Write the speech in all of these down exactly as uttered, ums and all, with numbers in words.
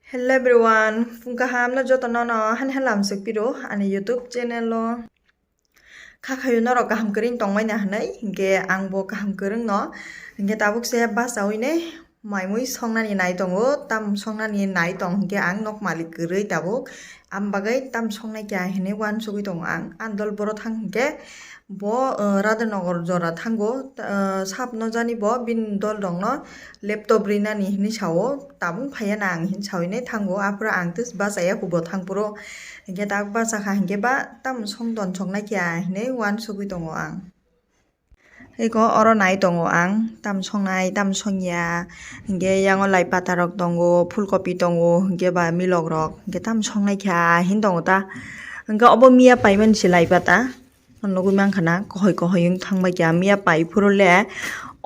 Hello everyone, phung kaham no joto no no han halam suk piro ani YouTube channel o. Kha khayo norok kaham kwrwng tongmani hinwi, hinkhe ang bo kaham kwrwng no. Hinkhe tabuk se bachawi ne mai mui songnani nai tongo, tam songnani nai tong hinkhe ang nok malik kwrwi tabuk. Am bagwi tam songnai kya hinwi uansugwi tongo ang. Ang dol boro thang hinkhe bo, uh, Radhanagar jora thango, uh, sap no jani bo bini dol rok no laptop rinani hinwi sao, tabuk phaiya na ang hinwi sawi ne thango, aphuru ang tes bachaya kubo thang phuru. Hinkhe tabuk bachakha hinkhe ba tam song don songnai kya hinwi uansugwi tongo ang. Eko oro nai tongo ang, tam songnai, tam songya, hinkhe yango lai pata rok tongo, phulkopi tongo, hinkhe ba milok rok, hinkhe tam songnai kha hin tongo ta. Hinkhe obo miya paimani se lai pata, nugwi mankha na, kohoi kohoi wng thangbai kha, miya pai phuru le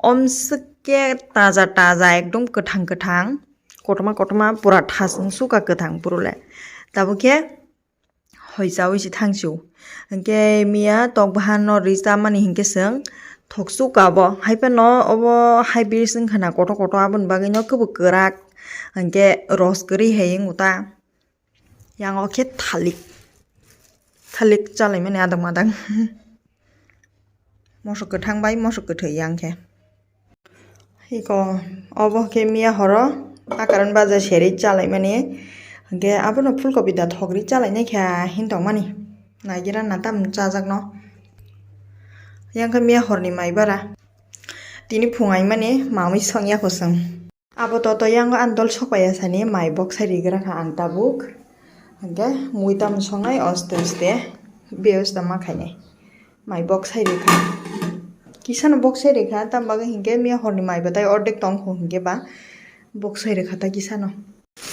omswk khe taja taja, ekdom kwthang kwthang, kotorma kotorma pura thas wng sukha kwthang phuru le. Tabuk khe hoi chaui se thang sio. Hinkhe miya tok bahan no rwi chamani hinkhe chwng thok sukha bo. Hai phano obo hybrid wngkha na kotor kotor, aboni bagwi no kwbwi kwrak. Hinkhe ros kwrwi hai wngo ta. Yang o khe thalik. Thalik chalaimani adang madang. Moso kwthang bai moso kwthwi yang khe. Iko, obo khe miya horo, akaran baja seri chalaimani. Hinkhe abono phulkopi da thogri chalainai kha hin tongmani. Naigira na tam chajakno. Yang khe miya horni mai bara. Tini phung aimani mamwi songya kho chwng. Abo toto yango ang dol sokpaiya sani mai boksai rigra kha ang tabuk. Hinkhe mui tamo songnai oste oste bebasta ma khainai. Mai boksai rikha. Kisano boksai rikha, tam bagwi hinkhe miya horni mai batai ordek tong kho hinkhe ba boksai rikha ta kisano.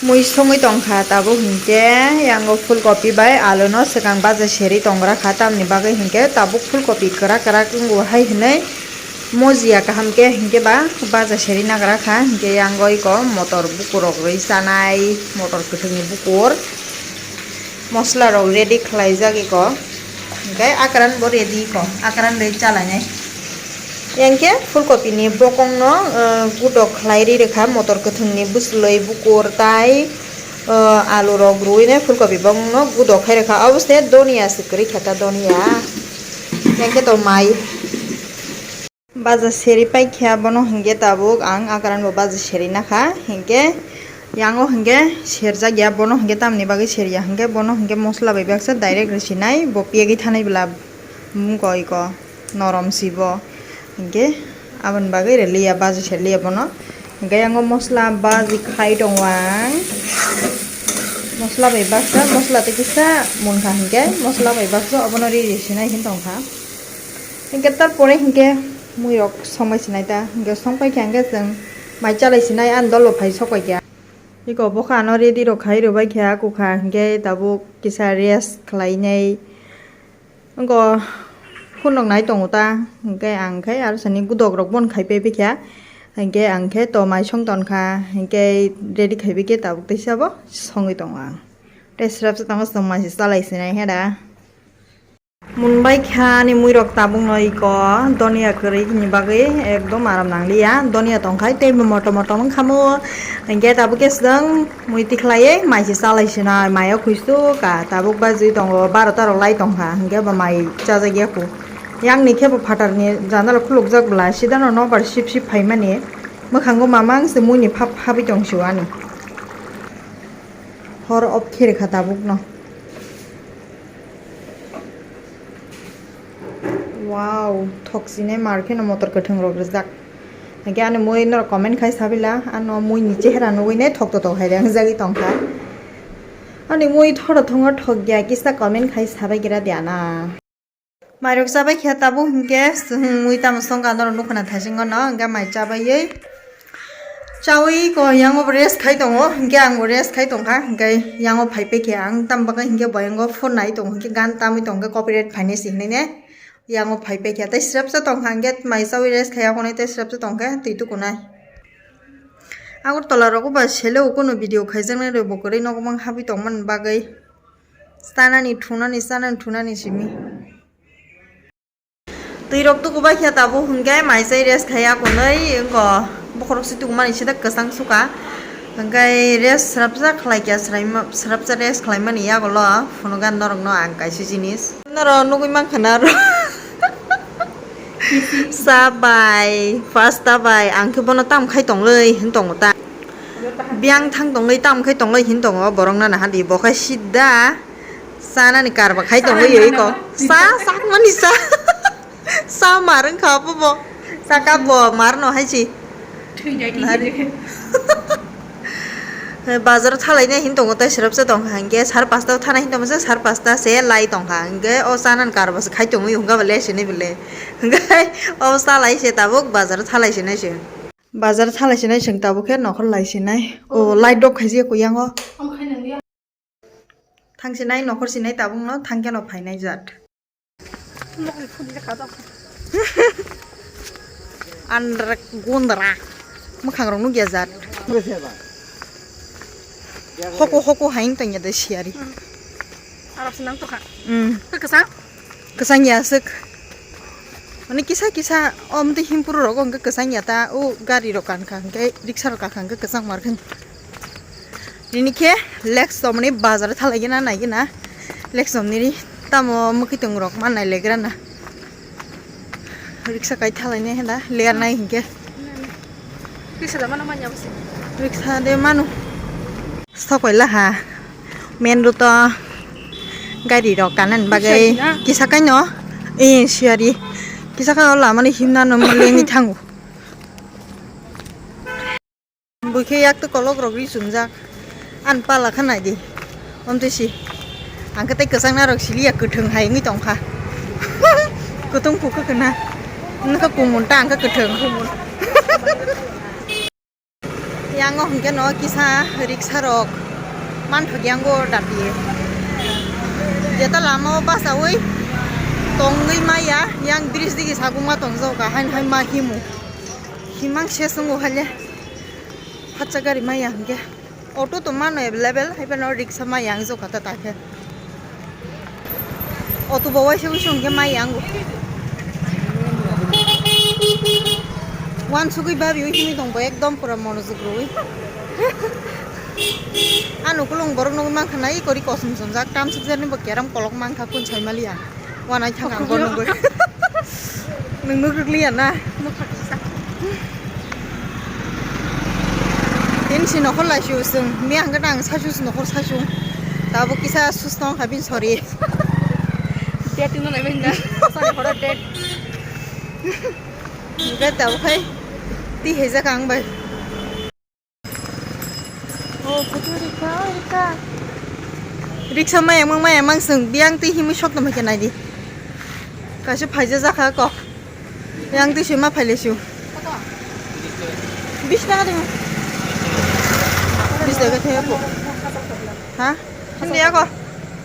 Mui songwi tongkha tabuk hinkhe yango phulkopi bai aluno swkang baja seri tongra kha, tamni bagwi hinkhe tabuk phulkopi kwrak kwrak wngo hai hinwi mojiya kaham khe hinkhe ba baja seri nagra kha, hinkhe yango iko motor bukurok rwi chanai, motor kwthwngni bukur. Mosla rok ready khlaijak iko. Hinkhe akran bo ready iko. Akran rwi chalainai. Yang khe phulkopi ni bokong no, uh, gudok khlai ri rwkha motor kwthwng ni bwswlwi bukur tai, uh, alu rok rwi nai phulkopi bokong no gudok khai rwkha. Obo se donia se kwrwi kha ta donia. Yang khe to mai. Baja seri paikha bono hinkhe tabuk ang akran bo baja seri nakha hinkhe yango hinkhe serjak ya bono hinkhe tamni bagwi serya hinkhe bono hinkhe mosla bai baksa direct rwsinai bo piyagwi thanai bwla mungko iko norom sibo hinkhe aboni bagwi rwliya baja serliya bono hinkhe yango mosla baji khai tongo ang mosla bai baksa mosla tei kisa munkha hinkhe mosla bai baksa obono ri rwsinai hin tongkha. Hinkhe tarpore hinkhe muirok songbai sinai ta, hinkhe songpai kha hinkhe chwng mai chalai sinai, ani dolo phai sokpai kha. Iko bokha ano ready rok khai rwbai kha, kukha hinkhe tabuk kisa rest khlainai. Wngkha phunuk nai tongo ta, hinkhe ang khe aro sani gudok rok bon khai paipai kha. Hinkhe ang khe to mai song ton kha, hinkhe ready khaibai khe tabuk teisa bo songwi tongo ang. Tei srapsa tongo chwng mai se chalai sinai he da. Munbai kha ani muirok tabukno iko donia kwrwi ni bagwi ekdom aram nangliya. Donia tongkhai teibo motom motom wngkhamu. Hinkhe tabuk khe swng mui tikhlaiwi mai se chalai sinai, maio khuisuk ka tabuk bajwi tongo, barota rok lai tongkha, hinkhe bo mai chajakya khu. Yang ni khe bo phatar ni janala khulukjak bwla, sidano nobar sip sip phaimani mwkhango mamang se mui ni phap habwi tong sio ani. Hor off khe rwkha tabukno. Wow, thok sinai mar kheno motor kwthwng rok rijak. Hinkhe ani mui norok comment khai sabila, ano mui ni chehra nugwi nai thok to thok hai rang jagwi tongkha. Ani mui thoro thongo thok ya kisa comment khai sabai gira de ana. Mairok chabai khe tabuk hinkhe chwng mui tamo songkha norok nukha na thaisingo no hinkhe mai chabaiwi chawi ko yango bo rest khai tongo hinkhe ang bo rest khai tongkha hinkhe yango phai paikhe ang tamo bagwi hinkhe bo yango phone nai tongo hinkhe gan tamwi tongkhe copyright phainai se hinwi ne yango phai paikhe tei srepsa tongkha hinkhe mai chawi rest khai yakhonwi tei srepsa tongkhe twi tukunai. Agartala rogo ba sele o kunu video khaijaknai rwi bo kwrwi nogo mang habwi tongmani bagwi. Chanani thunani, chanani thunani simi. Twi rok tuku bai khe tabuk hinkhe mai chai rest khai ya kunui wngko. Bokhorok se tuku mani sida kwchang suka. Hwnkhe rest srapsa khlai kya sraima, srapsa rest khlaimani yagulo phunugan norokno ang kaisa jinis. Norok nugwi mankha na aro. Sa bai, pasta bai, ang khe bono tam khai tongwi hin tongo ta. Biyang thang tongwi tam khai tongwi hin tongo, borok nana hadi bo khai sida chanani karba khai tongwi iko. Sa sakmani sa. Sa mar wngkha obo bo. Saka bo mar no hai si. Thwi jai thwi Nari. Jai. Bazar o thalai nai hin tongo tei srapsa tongkha hinkhe sar pasta o thana hin tongo sar pasta se lai tongkha hinkhe o chanani karba se khai tongwi hwnka ba le sini bile hinkhe o chalai se tabuk bazar o thalai se nai se bazar o thalai se nai chwng tabuk khe nokhor lai se nai o light rok khaisi kuyango. Thang sinai, nokhor sinai, tabukno thang khe no phainai jat. Andra gundra. Mwkhang rok nukya jat. Hoko hoko hain tongya de siari. Arok sinang tokha. Mm. Khe kwchang? Kwchang ya aswk. Mane kisa kisa o mtwi himpuru rogo hwnkhe kwchang ya ta, o gari rok kankha hwnkhe riksa rok kakha hwnkhe kwchang markhe. Tini khe Lexus mani bazar o thalai gina nai gina. Lexus ni ri tamo mwkhwtwng rok ma nai legra na. Riksa kai thalai nai heda ler nai hinkhe. Riksa da mano manya bwse. Riksa de mano. Stok paila ha. Main road o gari rok kanan bagwi kisa kaino. Eh, siari. Kisa ka o lama ni himna no lengwi thango. Buikhe yak twi kolok rok ri chumjak. An pala kha nai di. Omtwi si. Ang khe tei kwchang narok sili ya kwthwng hai wngwi tongkha. Kwthwng kukhu khna. Wngkha kumun ta ang khe kwthwng. Yang o hwnkhe no kisa riksa rok manthok yang o dapi. Jeta lama o bachaui tongwi maya yang bridge digi saguma tongjago hai hai ma himu. Himang se sungo hale. Phatsa gari maya hwnkhe. Auto to mano available, hai phano riksa maya ang jokha ta ta khe. Auto bo waisa waisa hwnkhe maya ang. Wansugwi babi wi simi tong bo ekdom pura monojog rwi. Ano kulung borok nugwi mankha na i kori kosom somjak tam sukjani bo keram kolok mankha kun sai maliya. Wanai thang ang bo nugwi. Nwng nuk rwkliya na? Nuk rwksa. Tini si nokhor lai si usung. Mia hwnkhe nang sasu si nokhor sasu. Tabuk kisa sus tong kha bini sori. Date no lai bai na. Sori horo date. Hwnkhe tabuk khai twi haijak ang bai. Oh, photo rikha, oh, rikha. Riksa mayang mang, mayang mang sung, biyang twi himwi sok tongma khe nai di. Kaisa phaija jakha kok. Yang twi sima phaile su. Bis taka tong. Bis taka thaya po. Ha? Hindi ako.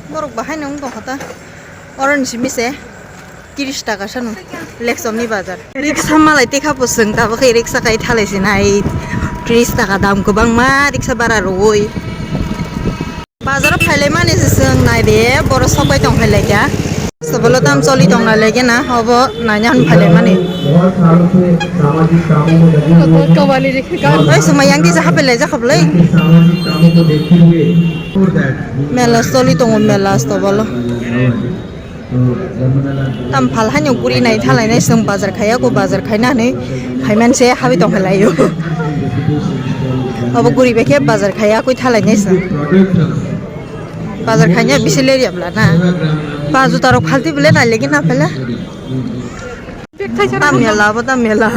Borok bahai nung tong kha ta. Oro ni simi se. Tris taka sano Lexus ni bazar. Riksa malai tikha pusung tabuk khe riksa kai thalai sinai. Tris taka dam kwbangma riksa bara rwui. Bazar o phailai mani se chwng nai de boro sok bai tong phailai kha. Sobolo tam choli tong nai lege na obo naina hwn phailai mani. Oi sumai yang kisa hapelai jakhablai. Mela choli tongo mela sobolo. Tam phal haino guri nai thalai nai chwng bazar khaiya ko bazar khaina hinwi phaiman se habwi tong khalai o. Obo guri bai khe bazar khaiya koi thalai nai chwng. Bazar khaina bisi ler ya bla na. Ba juta rok phalti bole nai legi na phala. Tam mela bo tam mela.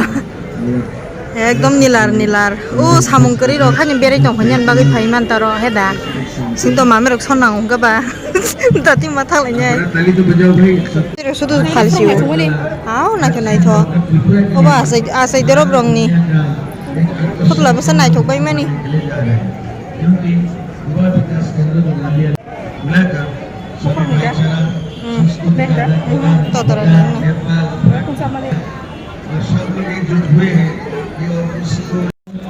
Ekdom nilar nilar. O samung kwrwi rok hani berai tong phani bagwi phai man taro he da. Sing to mami rok son nang hwnkhe ba. Dati ma thang lai nai. Tiro sudu phal si o. Hao naithok naithok. Obo asai asai dorop rok ni. Khutla bwsa naithok bai mani. Totoro nangno.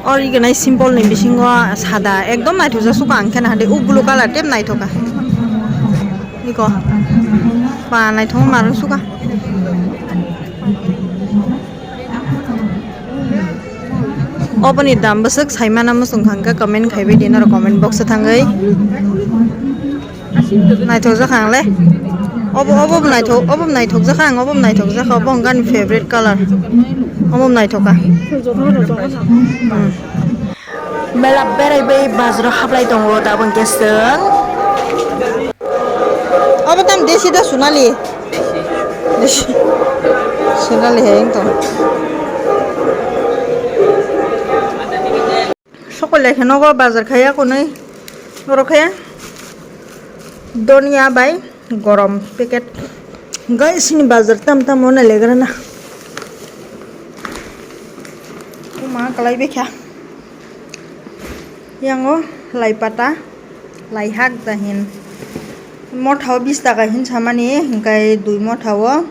Original simple ni bisingo sada ekdom naithokjak suka ang khe na hade o blue colour tep naithoka. Iko ba naithok ma rwng suka. Oboni dam bwswk saimana muchung kha hwnkhe comment khaibai di norok comment box o thangwi. Naithok jakha ang le. Obo, obo bo naithok, obo bo naithok jakha ang, obo bo naithok jakha, obo hwnkhe ani favorite color. Obo bo naithok kha. Hmm. Mela beraibai bazaro hablai tongo tabuk hwnkhe chwng. Obo tam desi da Sonali. Desi. Sonali hai wng tong. Sokol lai khe nogo bazar khaiya konwi. Oro khe donia bai gorom packet. Hwnkhe sini bazar tam tam o nailagra na. Uma kalai bekha. Yango lai pata, lai hak da hin. Motha o bis taka hin samani, hwnkhe dui motha o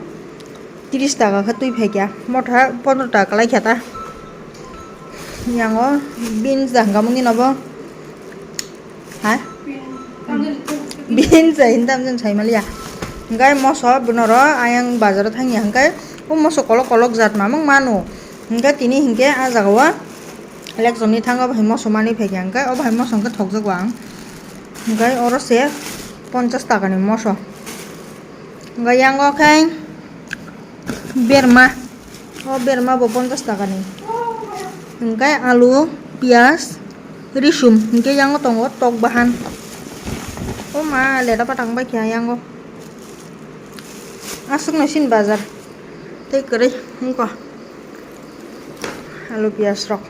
tris taka khe twi phaikha. Motha pondro taka kalai kha ta. Yango beans da hwnkha mungni nobo. Ha? Beans da hin tam jani saimaliya. Hwnkhe moso bunoro ayang bazaro thangya hwnkhe o moso kolok kolok jat mamang mano. Hwnkhe tini hinkhe ah jagao. Lekjonni thango bahai moso manwi phaikha hwnkhe, o bahai moso hwnkhe thokjago ang. Hwnkhe oro se ponchas takani moso. Hwnkhe yango khe berma, o berma bo ponchas takani. Hwnkhe alu, piyaj, risum, hwnkhe yango tongo tok bahan. O ma leda patang bai kha yango. Aswkno sin bazar tei kwrwi wngkha. Alu piyaj rok.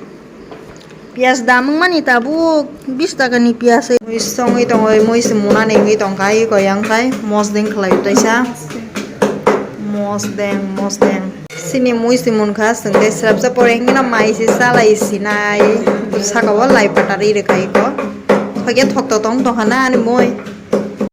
Piyaj dam wngmani tabuk bis takani piyaj. Mui songwi tongwi, mui se muna nengwi tongkha, iko yang khai mosdeng khlai taisa. Mosdeng, mosdeng. Sini mui se munkha, chwng tei srapsa pore hingkheno mai se chalai sinai. Saka o lai pata ri rwkha iko. Phage thok thok tong tongkha na ani mui.